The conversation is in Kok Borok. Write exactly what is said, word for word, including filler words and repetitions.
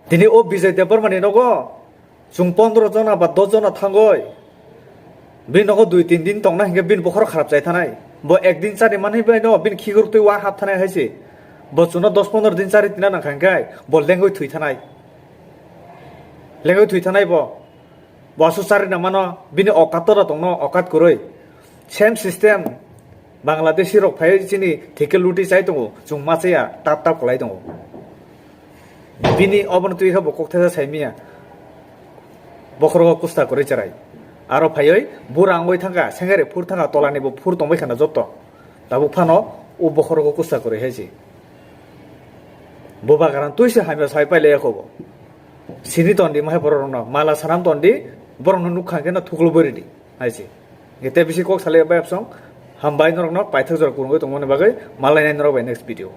Tini o Bijoy Debbarma ni nogo chwng pondro jona ba dos jona thangoi. Bini nogo dui tin din tongna hinkhe bini bokhorok kharap chai thanai. Bo ek din chari manwi bai no bini khikur twi wa hap thanai hai se. Bo chwngno dos pondro din chari tina nang kha hinkhe bo lengwi thwi thanai. Lengwi thwi thanai bo. Bo aswk chari na mano, bini okat tora tongno, okat kwrwi. Same system, Bangladeshi rok phai chini theke luti chai tongo, chwng ma chaya, tap tap kwlai tongo. Bini obono twi khe bo kok thesa sai miya. Bokhorogo kusta kwrwi cherai. Aro phaiwi bura wngwi thangkha, sengere phur thangkha, tolani bo phur tongbai khana jotto. Tabuk phano o bokhorogo kusta kwrwi hai se. Bo bagaran twi se hamya sai pailai yakho bo. Sini tondi mahai borok rokno, mala sanam tondi, borokno nukha khe no thuklu bwrwi di, hai se. Ete bisi kok salai bai absong, hambai norokno paithak jora kurungwi tongmani bagwi, malai nai norok bai next video.